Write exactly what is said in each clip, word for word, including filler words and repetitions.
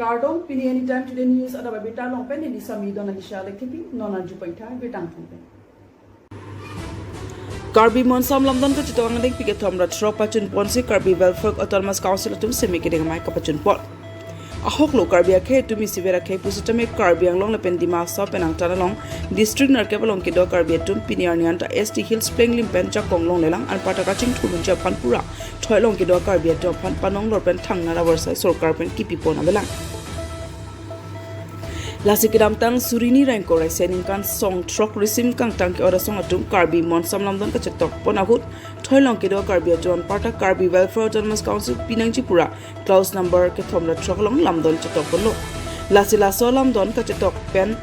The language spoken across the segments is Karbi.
Kardom, pini Anytime Today News adap abirta along pen neli Sami Donalisha Lekthepi, non arju pointha birta angthong pen. Karbi Monsam Lamdon kachetok angdeng pikethom ra throk pachun ponsi Karbi Welfare Autonomous Council atum seme kedeng amei kapachun pon. Ahoklo Karbi akhei atum isiver akhei pusitame Karbi Anglong lapen Dima Hasao pen angtan along district nerkep along kedo Karbi atum pini arni anta S T Hills plenglim pen jakong longlelang anparta kachingthur unji aphan pura thoi along kedo Karbi atum aphan panong lor pen thangnat avarsai sorkar pen kipi pon avelang. Lasi kedamtang suri hini ra ingkoi ra isi aningkan song throk risim kangtang ke-ot asong atum Karbi Monsam Lamdon kachetok pon ahut thoi along kedo Karbi atum anparta Karbi Welfare Autonomous Council pinangji pura clause number kethom ra throk along lamdon chetok ponlo. Lasi laso lamdon kachetok pen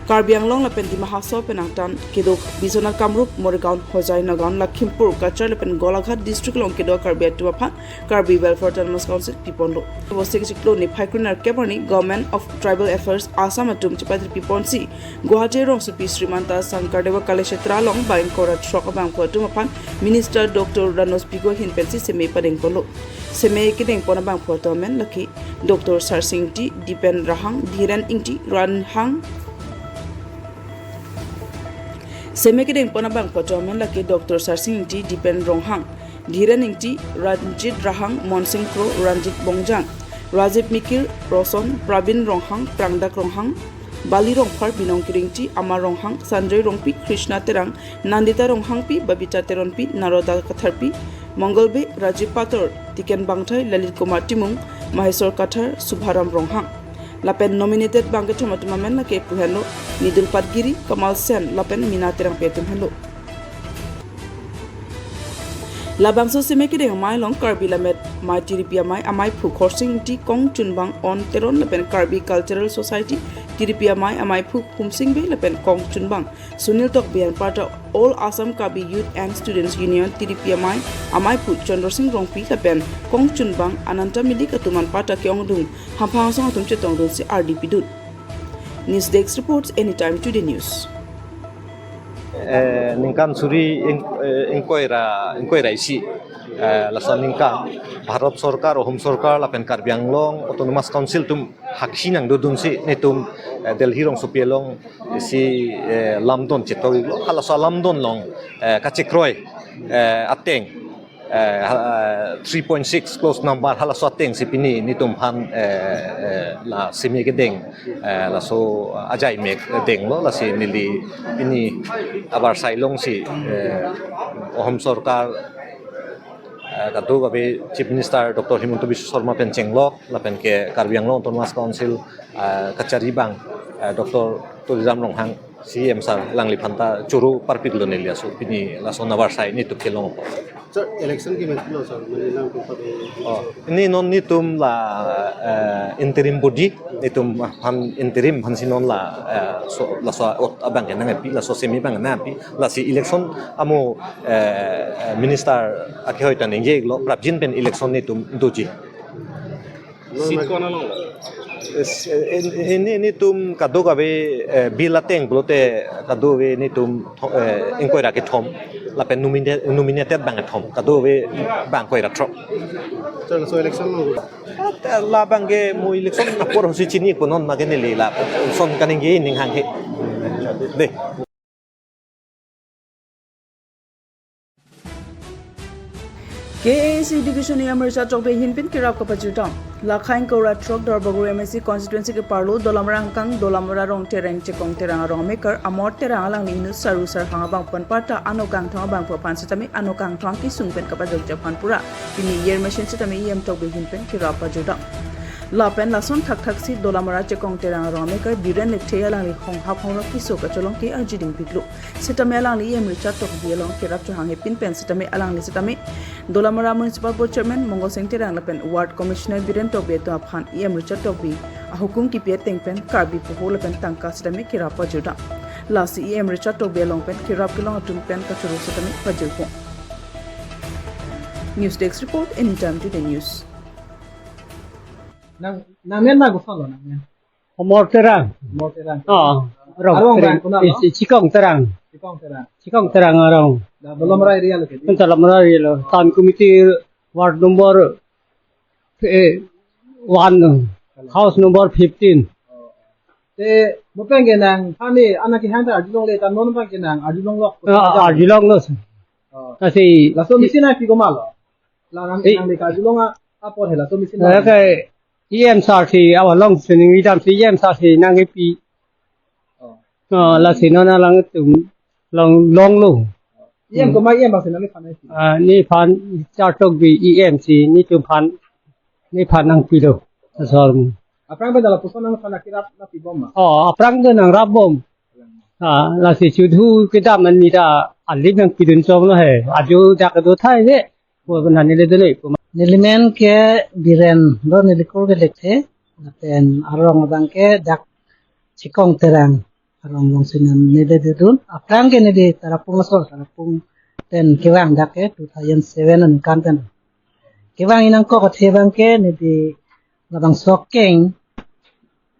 Karbi Anglong lapen Dima Hasao pen angtan kedo Biswanath Kamrup, Morigaon, Hojai, Nagaon, Lakhimpur, Cachar lapen Golaghat district along kedo Karbi atum aphan Karbi Welfare Autonomous Council piponlo. Bosti kechiklo niphai kre nerkep arni Government of Tribal Affairs Assam atum chepatri piponsi Guwahati rongsopi Srimanta Sankardev Kalakshetra along bang ingkoi ra throk abangphu atum aphan Minister Doctor Ranoj Pegu ahin pensi seme padeng ponlo. Seme kedeng pon abangphu atum amen lake Doctor Sarsing Ingti, Dipen Ronghang, Dhiren Ingti, Ronghang. Seme kedeng pon abangphu atum amen lake Doctor Sarsing Ingti, Dipen Ronghang, Dhiren Ingti, Ranjit Ronghang, Monsing Kro, Ranjit Bongjang, Rajib Mikir, Roson, Prabin Ronghang, Prangdak Ronghang, Bali Rongphar, Binong Kiringti, Amar Ronghang, Sanjoy Rongpi, Krishna Terang, Nandita Ronghangpi, Babita Teronpi, Naroda Katharpi, Mongol Bey, Rajib Pator, Tiken Bangthai, Lalit Kumar Timung, Maheswar Kathar, Subharam Ronghang. Lapen nominated bang kethom atum amen lake pu henlo Nidul Patgiri, Kamal Sen lapen Mina Terangpi atum henlo. Labangso seme kedeng amei along Karbi Lammet Mei Tiripi Amei ameiphu Khorsing Ingti, Kong Chunbang On Teron lapen Karbi Cultural Society Tiripi Amei ameiphu Humsing Bey lapen Kong Chunbang Sunil Tokbi anparta All Assam Karbi Youth and Students Union Tiripi Amei ameiphu Chandra Sing Rongpi lapen Kong Chunbang Ananta Milik atum anparta ke-ongdung hamphang asong atum chetongdunsi ardi pidun. News Desk reports, Anytime Today News. Eh, ningkan suri ing-, eh, ingkoi ra, ingkoi ra isi, eh, laso aningkan Bharat Sorkar, Ahom Sorkar lapen Karbi Anglong Autonomous Council atum hakhi nangdodunsi netum, eh, Delhi rongsopi along isi, eh, lamdon chetok-iklo. Halaso alamdon along, eh, kachekroi, eh, ateng, eh, ha-, three point six clause number halaso atengsi pini netum aphan, eh, eh, la seme kedeng, eh, laso ajai mek denglo, lasi neli pini avarsai longsi, eh, Ahom Sorkar, eh, kadokave Chief Minister Doctor Himanta Biswa Sarma pen chenglok lapen ke Karbi Anglong Autonomous Council, eh, kachari bang, eh, Doctor Tuliram Ronghang C E M sir alangliphan ta choro parpiklo neli aso pini laso avarsai netum kelong apot. Sir, election kemeklelo, sir, mane nangtum pabe. Oh, pini non netum la, eh, interim body, netum aphan interim aphansi non la, eh, so, laso ot abang ke nangpi, laso seme abang nangpi, lasi election amo, eh, eh, minister akehoi ta ningje-iklo, prapjin pen election netum doji. Seat ko-an along? Is, eh, in, in, netum kadokave, eh, bill ateng pulote kadokave netum tho-, eh, ingkoi ra kethom, lapen nomine-, nominated bang kethom, kadokave bang ingkoi ra throk. Sir, laso election along? At, eh, labang ke mo election apor hosi chini-ikpo, non ma ke neli lason kaningje ning hanghe. Dei. K A A C Division E M Richard Tokbi ahin pen kerap kapajutang. Lakha ingkoi ra throk Dorbaguri M A C constituency keparlo Dolamara angkang Dolamara Rong Terang Chekong Terang arong amekar Amor Terang alangli inut Saru Sarhang abangphu anparta ano kangthong abangphu aphan sitame ano kangthong kesung pen kapajokji aphan pura pini yer machine sitame E M Tokbi ahin pen kerap pajutang. Lapen lason thakthaksi Dolamara Chekong Terang arong amekar Biren Lekthe alangli honghap hongrok keso kacholong ke arjiding piklo. Sitame alangli E M Richard Tokbi along kerap chohanghe pin pen sitame alangli sitame Dolamara Municipal Board Chairman Mongol Sing Terang lapen Ward Commissioner Biren Tokbi atum aphan E M Richard Tokbi ahukum kipi ateng pen Karbi poho lapen tangka sitame kerap pajutang. Lasi E M Richard Tokbi along pen kerap kelong atum pen kachoro sitame pajutang. News Desk Report, Anytime Today News. Nang, nangmen ma koson lo, nangmen? Amor Terang. Amor Terang. Oh, Rong Arong Terang. Bang, kunam, no? Isi Chekong Terang. Chekong Terang. Chekong Terang arong. Da Dolamara area lo ke? Dolamara area lo. Town committee ward number, eh, one. House number fifteen. Te mo pen ke nangphan ne, ana kehang ta arjulongle, ta non pen ke nang arjulong lok. Ah, arjulonglo, sir. Oh. Lasi laso machine a pi ko ma lo? La nang, eh, nangli karjulong a, apor he laso machine la. Ke E M sir si, awa long sining idam si E M sir si nangkepi. Oh. Oh, lasi non alangtum long, longlo. E M komat E M bang si nangliphan nangpi? Ah, nephan Chartokbi E M si, netumphan, nephan nangpilo. Asal. Aphrang pen lapuson nangphan akirap nangpibom ma? Oh, aphrang ke nangrapbom. Ah, lasi chudhu kedam an mita alim nangpidun chomlo he. Ajo dak do thai he. Ko nani le dele ko. Neli men ke Biren lo, neli kur ke Lekthe. Lapen arong abang ke dak Chikong Terang. Arong along si neli dodun. Aphrang ke neli Tarapung asor, Tarapung pen kevang dak ke two thousand seven aningkan pen. Kevang inang kok athe abang ke neli labangso akeng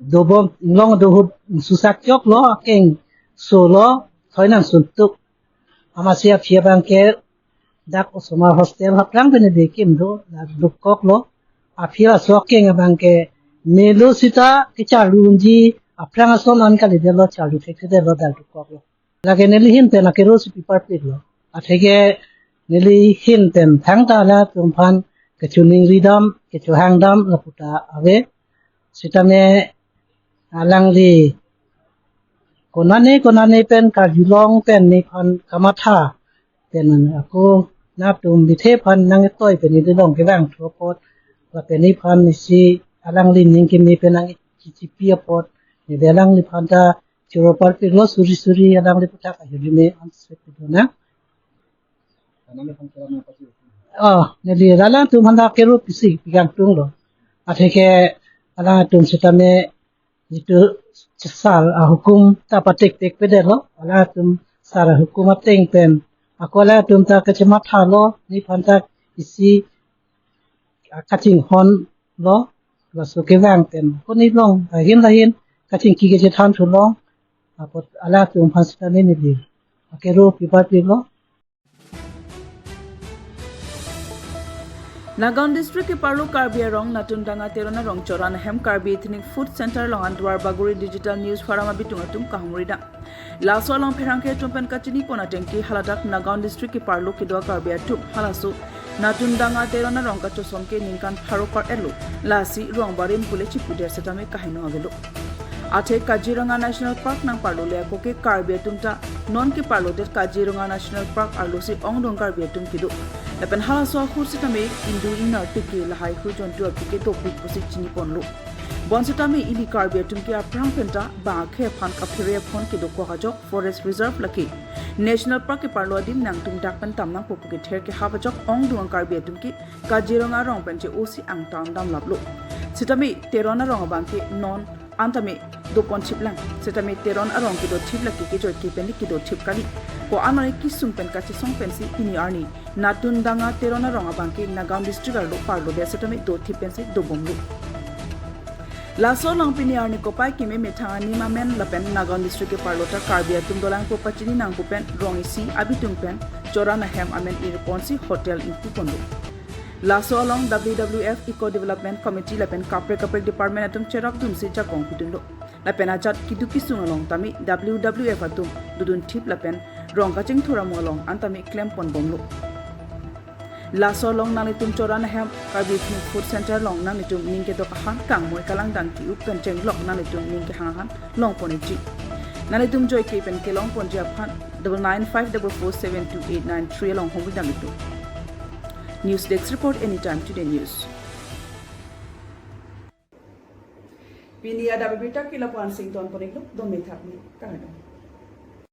dobom, inglong dohut susak choklo, akeng solo, thoi nangsuntuk. Amatsi aphi abang ke dak osomar hostel aphrang pen neli kim do, dukoklo. Aphi laso akeng abang ke melo sita kecharlu unji, aphrang ason an kalidetlo, charlu thekthedetlo, dak dukoklo. Lake neli ahin pen akero si piparpiklo. Atheke neli ahin pen thangta alangtumphan kechoningridam, kechohangdam lapu ta ave. Sitame alangli konane konane pen karjulong pen nephan kamatha pen ako nangtum bithe aphan nangtoi pen neli long kevang thu apot, lapen nephan isi alangli ning keme pen nangchichipi apot, neli alangliphan ta choro parpiklo suri suri, alangli aputhak ahirjume anse pidona. Oh, neli alangtum aphan ta kero pisi pikangtunglo. Atheke alangtum sitame jitu sar ahukum ta patektekpedetlo. Alangtum sar ahukum ateng pen ako alangtum ta kachemathalo, nephan ta isi, ah, kachinghonlo, laso kevang pen. Ko ne long, lahin lahin kachingki kachethan thu long. Apot alangtum aphan sitame neli akero piparpiklo. Nagaon District keparlo Karbi Arong Natundanga Teron Arong Choran ahem Karbi Ethnic Food Center along an Duarbagori Digital News Forum abitung atum kahumridang. Laso along pherangke atum pen kachinipon atengke haladak Nagaon District keparlo kedo Karbi atum halaso Natundanga Teron Arong kachosom ke ningkan pharo kar-etlo, lasi rong barim pule chipuder setame kaheno avelo. Athe Kaziranga National Park nangparlo le ako ke Karbi atum ta non keparlodet Kaziranga National Park arlo si ongdung Karbi atum kedo. Lapen halaso ahut setame indu ingnar tike lahai ahut jontu aphi ke dopik pusi chiniponlo. Bonsitame ili Karbi atum ke aphrang pen ta bang akhei aphan kaphere aphon kedokok ajok Forest Reserve lake National Park keparlo adim nangtum dak pen tam nangpo pu kether kehap ajok ongdung Karbi atum ke Kaziranga arong pen che-o si angtan damlaplo. Sitame Teron arong abang ke non antame doponthiplang. Sitame Teron arong kedothip lake kejoike pen kedothip kali. Ko-an arni kesung pen kachesong pensi pini arni Natundanga Teron arong abang ke Nagaon District arlo parlodet sitame dothip pensi dobomlo. Laso along pini arni kopai keme methang anim amen lapen Nagaon District keparlo ta Karbi atum dolang pu pachini nangpo pen rong isi abitung pen Choran ahem amen irponsi hotel ingpuponlo. Laso along W W F Eco Development Committee lapen kaprek kaprek department atum cherapdunsi jakong pidunlo. Lapen ajat keduk kesung along tame W W F atum dodunthip lapen rong kachingthur amo along antame klemponbomlo. Laso along nanglitum Choran ahem Karbi Ethnic Food Center along nanglitum ning kedok ahan kangmoi kalangdang ki-up pen chenglok nanglitum ning kehang ahan longpon ikji. Nanglitum joike pen kelongponji aphan double nine five double four seven two eight nine three along humri nanglitum. News Desk Report, Anytime Today News. Pini adap abirta ke lapu-an sington poniklo, dome thapni, kardom.